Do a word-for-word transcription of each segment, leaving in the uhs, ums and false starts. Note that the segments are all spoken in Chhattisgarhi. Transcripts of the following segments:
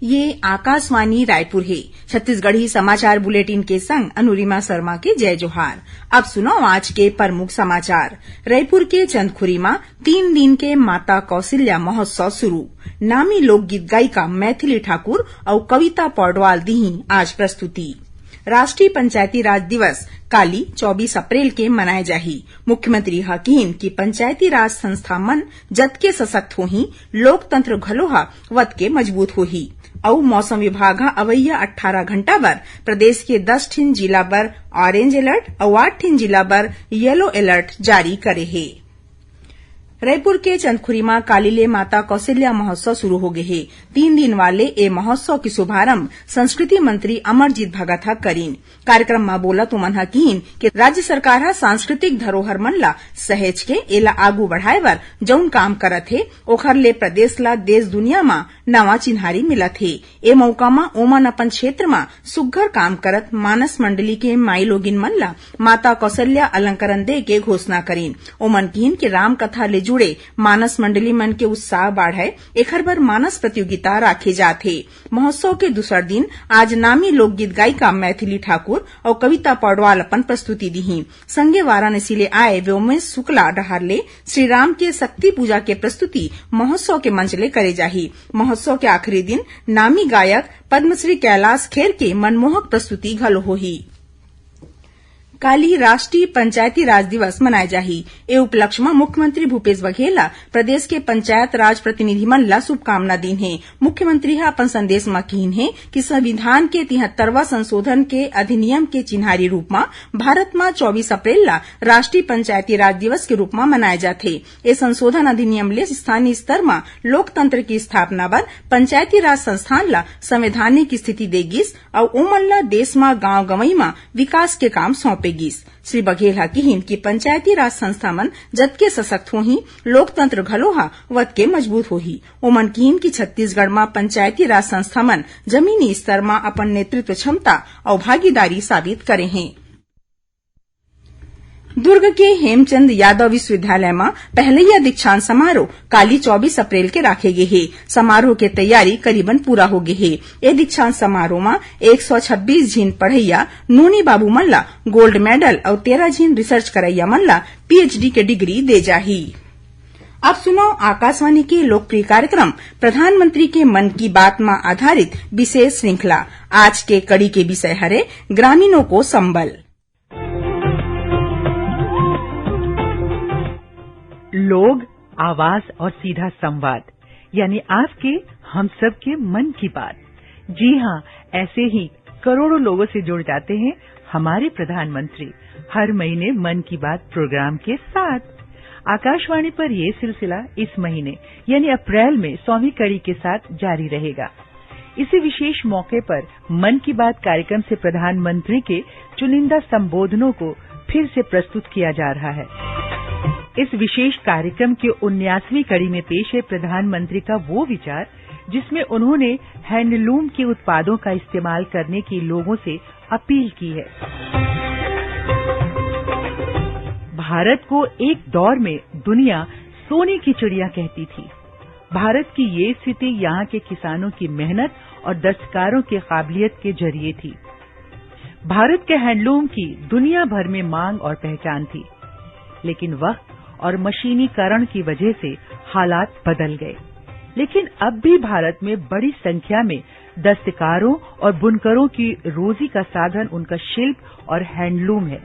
ये आकाशवाणी रायपुर हे। छत्तीसगढ़ी समाचार बुलेटिन के संग अनुरिमा शर्मा के जय जोहार। अब सुनव आज के प्रमुख समाचार। रायपुर के चंदखुरी म तीन दिन के माता कौशल्या महोत्सव शुरू। नामी लोकगीत गायिका मैथिली ठाकुर अउ कविता पौडवाल दिही आज प्रस्तुति। राष्ट्रीय पंचायती राज दिवस काली चौबीस अप्रैल के मनाए जाही। मुख्यमंत्री ह किहिन कि पंचायती राज संस्था मन जतके सशक्त होही, लोकतंत्र घलो ह वतके मजबूत होही। अउ मौसम विभाग ह अवइया अट्ठारह घंटा बर प्रदेश के दस ठिन जिला बर ऑरेंज अलर्ट अउ आठ ठिन जिला बर येलो अलर्ट जारी करे हे। रायपुर के चंदखुरी म काली ले माता कौशल्या महोत्सव शुरू हो गे हे। तीन दिन वाले ए महोत्सव के शुभारंभ संस्कृति मंत्री अमरजीत भगत ह करीन। कार्यक्रम म बोलत ओमन ह किहिन कि राज्य सरकार ह सांस्कृतिक धरोहर मन ला सहेज के एला आगू बढ़ाए बर जउन काम करत हे, ओखर ले प्रदेश ला देश दुनिया म नवा चिन्हारी मिलत हे। ए मौका म ओमन अपन क्षेत्र म सुग्घर काम करत मानस मंडली के माईलोगिन मन ला माता कौशल्या अलंकरण दे के घोषणा करीन। ओमन किहिन कि राम कथा ले जुड़े मानस मंडली मन के उत्साह बाढ़य, एखर बर मानस प्रतियोगिता राखे जात हे। महोत्सव के दूसर दिन आज नामी लोकगीत गायिका मैथिली ठाकुर अउ कविता पौडवाल अपन प्रस्तुति दिही। संगे वाराणसी ले आए व्योमेश शुक्ला डहार ले श्री राम के शक्ति पूजा के प्रस्तुति महोत्सव के मंच ले करे जाही। महोत्सव के आखिरी दिन नामी गायक पद्मश्री कैलाश खेर के मनमोहक प्रस्तुति घलो होही। काली राष्ट्रीय पंचायती राज दिवस मनाए जाही। ए उपलक्ष्य म मुख्यमंत्री भूपेश बघेल ह प्रदेश के पंचायत राज प्रतिनिधि मन ला शुभकामना दीन हे। मुख्यमंत्री ह अपन संदेश म किहिन हे कि संविधान के तिहत्तरवां संशोधन के अधिनियम के चिन्हारी रूप म भारत म चौबीस अप्रैल ला राष्ट्रीय पंचायती राज दिवस के रूप म मनाए जाथे। ए संशोधन अधिनियम ले स्थानीय स्तर म लोकतंत्र की स्थापना बर पंचायती राज संस्थान ला संवैधानिक स्थिति दे गिस अउ ओमन ला देश म गांव गंवई म विकास के काम सौंपे गिस। श्री बघेल ह किहिन कि पंचायती राज संस्था मन जतके सशक्त होही, लोकतंत्र घलो ह वतके मजबूत होही। ओमन किहिन कि छत्तीसगढ़ म पंचायती राज संस्था मन जमीनी स्तर म अपन नेतृत्व क्षमता अउ भागीदारी साबित करे हें। दुर्ग के हेमचंद यादव विश्वविद्यालय म पहलैया दीक्षांत समारोह काली चौबीस अप्रैल के राखे गे हे। समारोह के तैयारी करीबन पूरा हो गे हे। ए दीक्षांत समारोह म एक सौ छब्बीस झिन पढ़इया नोनी बाबू मन ला गोल्ड मेडल अउ तेरह झिन रिसर्च करइया मन ला पीएचडी के डिग्री दे जाही। अब सुनव आकाशवाणी के लोकप्रिय कार्यक्रम प्रधानमंत्री के मन की बात म आधारित विशेष श्रृंखला। आज के कड़ी के विषय हरे ग्रामीणों को संबल। लोग, आवाज और सीधा संवाद, यानी आपके, हम सब के मन की बात। जी हाँ, ऐसे ही करोड़ों लोगों से जुड़ जाते हैं हमारे प्रधानमंत्री हर महीने मन की बात प्रोग्राम के साथ। आकाशवाणी पर ये सिलसिला इस महीने यानी अप्रैल में सौवीं कड़ी के साथ जारी रहेगा। इसी विशेष मौके पर मन की बात कार्यक्रम से प्रधानमंत्री के चुनिंदा संबोधनों को फिर से प्रस्तुत किया जा रहा है। इस विशेष कार्यक्रम के उन्यासवीं कड़ी में पेश है प्रधानमंत्री का वो विचार, जिसमें उन्होंने हैंडलूम के उत्पादों का इस्तेमाल करने की लोगों से अपील की है। भारत को एक दौर में दुनिया सोने की चिड़िया कहती थी। भारत की ये स्थिति यहाँ के किसानों की मेहनत और दस्तकारों की काबिलियत के जरिए थी। भारत के हैंडलूम की दुनिया भर में मांग और पहचान थी, लेकिन वक्त और मशीनीकरण की वजह से हालात बदल गए। लेकिन अब भी भारत में बड़ी संख्या में दस्तकारों और बुनकरों की रोजी का साधन उनका शिल्प और हैंडलूम है।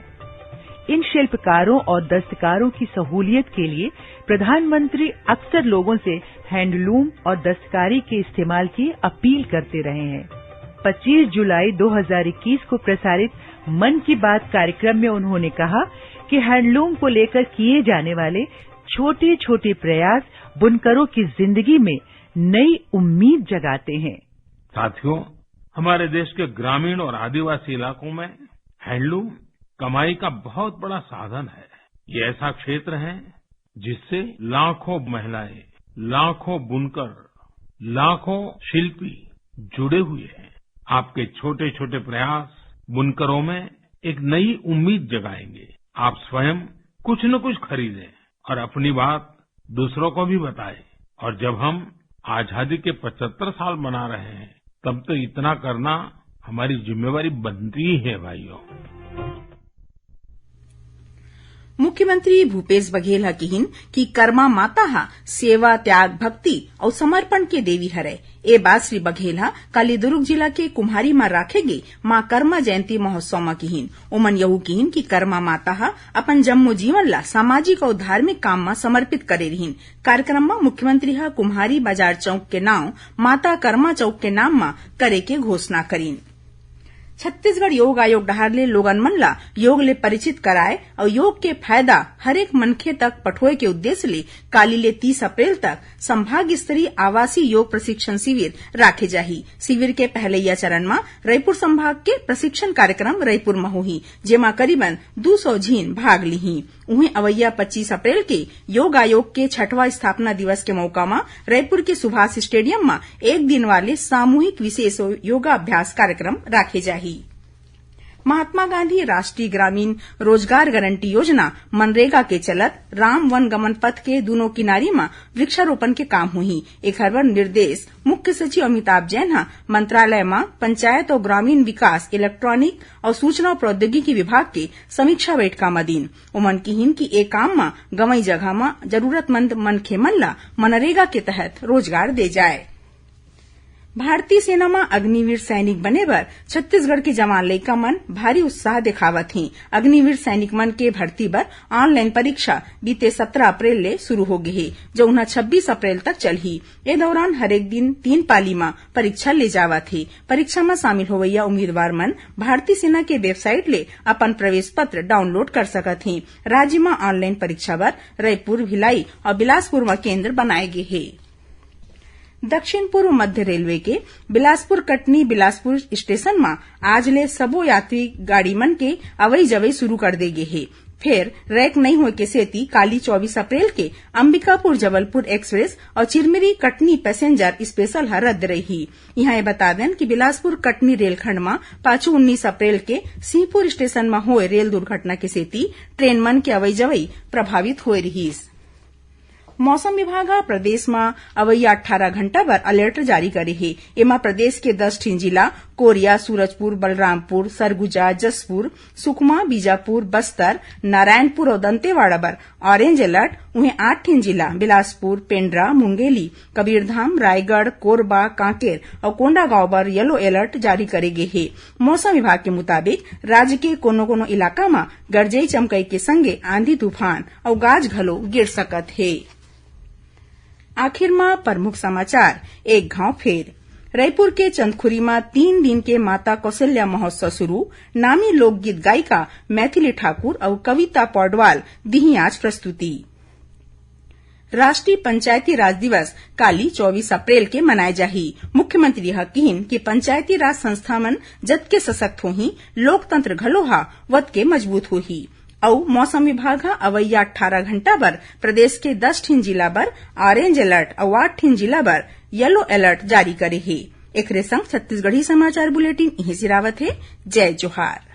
इन शिल्पकारों और दस्तकारों की सहूलियत के लिए प्रधानमंत्री अक्सर लोगों से हैंडलूम और दस्तकारी के इस्तेमाल की अपील करते रहे हैं। पच्चीस जुलाई दो हज़ार इक्कीस को प्रसारित मन की बात कार्यक्रम में उन्होंने कहा कि हैंडलूम को लेकर किए जाने वाले छोटे-छोटे प्रयास बुनकरों की जिंदगी में नई उम्मीद जगाते हैं। साथियों, हमारे देश के ग्रामीण और आदिवासी इलाकों में हैंडलूम कमाई का बहुत बड़ा साधन है। ये ऐसा क्षेत्र है जिससे लाखों महिलाएं, लाखों बुनकर, लाखों शिल्पी जुड़े हुए हैं। आपके छोटे-छोटे प्रयास बुनकरों में एक नई उम्मीद जगाएंगे। आप स्वयं कुछ न कुछ खरीदें और अपनी बात दूसरों को भी बताएं। और जब हम आजादी के पचहत्तर साल मना रहे हैं, तब तो इतना करना हमारी जिम्मेवारी बनती ही है, भाइयों। मुख्यमंत्री भूपेश बघेल ह किहिन कि करमा माता ह सेवा, त्याग, भक्ति अउ समर्पण के देवी हरय। ए बात श्री बघेल ह काली दुर्ग जिला के कुम्हारी म राखे गे मां करमा जयंती महोत्सव म किहिन। ओमन यहू किहिन कि करमा माता ह अपन जम्मो जीवन ला सामाजिक अउ धार्मिक काम म समर्पित करे रिहिन। कार्यक्रम म मुख्यमंत्री ह कुम्हारी बाजार चौक के नाव माता करमा चौक के नाम म करे के घोषणा करिन। छत्तीसगढ़ योग आयोग डहार ले लोगन मन ला योग ले परिचित कराए अउ योग के फायदा हरेक मनखे तक पठोए के उद्देश्य ले काली ले तीस अप्रैल तक संभाग स्तरीय आवासीय योग प्रशिक्षण शिविर राखे जाही। शिविर के पहलैया चरण म रईपुर संभाग के प्रशिक्षण कार्यक्रम रईपुर म होही, जेमा करीबन दू सौ झिन भाग लिही। उहें, अवइया पच्चीस अप्रैल के योग आयोग के छठवां स्थापना दिवस के मौका म रईपुर के सुभाष स्टेडियम म एक दिन वाले सामूहिक विशेष योगाभ्यास कार्यक्रम राखे जाही। महात्मा गांधी राष्ट्रीय ग्रामीण रोजगार गारंटी योजना, मनरेगा के चलत राम वन गमन पथ के दूनों किनारी म वृक्षारोपण के काम होही। एखर बर निर्देश मुख्य सचिव अमिताभ जैन ह मंत्रालय म पंचायत अउ ग्रामीण विकास, इलेक्ट्रॉनिक अउ सूचना प्रौद्योगिकी विभाग के समीक्षा बैठका म दीन। ओमन किहिन कि ए काम म गंवई जगह म जरूरतमंद मनखे मन ल मनरेगा के तहत रोजगार दे जाए। भारतीय सेना म अग्निवीर सैनिक बने बर छत्तीसगढ़ के जवान लइका मन भारी उत्साह देखावत हें। अग्निवीर सैनिक मन के भर्ती बर ऑनलाइन परीक्षा बीते सत्रह अप्रैल ले शुरू हो गे हे, जउन ह छब्बीस अप्रैल तक चलही। ए दौरान हरेक दिन तीन पाली म परीक्षा ले जावत हे। परीक्षा म शामिल होवइया उम्मीदवार मन भारतीय सेना के वेबसाइट ले अपन प्रवेश पत्र डाउनलोड कर सकत हें। राज्य म ऑनलाइन परीक्षा बर रईपुर, भिलाई अउ बिलासपुर म केंद्र बनाए गे हे। दक्षिण पूर्व मध्य रेलवे के बिलासपुर कटनी बिलासपुर स्टेशन म आज ले सबो यात्री गाड़ी मन के अवई जवई शुरू कर दे गे हे। फेर रैक नइ होए के सेती काली चौबीस अप्रैल के अंबिकापुर जबलपुर एक्सप्रेस अउ चिरमिरी कटनी पैसेंजर स्पेशल ह रद्द रही। इहां ये बता देन कि बिलासपुर कटनी रेलखंड म पाछू उन्नीस अप्रैल के सिंहपुर स्टेशन म होए रेल दुर्घटना के सेती ट्रेन मन के अवई जवई प्रभावित होए रिहिस। मौसम विभाग ह प्रदेश म अवइया अट्ठारह घंटा बर अलर्ट जारी करे हे। एमा प्रदेश के दस ठिन जिला कोरिया, सूरजपुर, बलरामपुर, सरगुजा, जशपुर, सुकमा, बीजापुर, बस्तर, नारायणपुर अउ दंतेवाड़ा बर ऑरेंज अलर्ट, उहें आठ ठिन जिला बिलासपुर, पेंड्रा, मुंगेली, कबीरधाम, रायगढ़, कोरबा, कांकेर अउ कोंडागांव बर येलो अलर्ट जारी करे गे हे। मौसम विभाग के मुताबिक राज्य के कोनो-कोनो इलाका म गरजई चमकई के संगे आंधी तूफान अउ गाज घलो गिर सकत हे। आखिर म प्रमुख समाचार एक घांव फेर। रईपुर के चंदखुरी म तीन दिन के माता कौशल्या महोत्सव शुरू, नामी लोकगीत गायिका मैथिली ठाकुर अउ कविता पौडवाल दिही आज प्रस्तुति। राष्ट्रीय पंचायती राज दिवस काली चौबीस अप्रैल के मनाए जाही। मुख्यमंत्री ह किहिन कि पंचायती राज संस्था मन जतके सशक्त होही, लोकतंत्र घलो ह वतके मजबूत होही। अउ मौसम विभाग ह अवइया अट्ठारह घंटा बर प्रदेश के दस ठिन जिला बर ऑरेंज अलर्ट अउ आठ ठिन जिला बर येलो अलर्ट जारी करे हे। एकरे संग छत्तीसगढ़ी समाचार बुलेटिन इहें सिरावत हे। जय जोहार।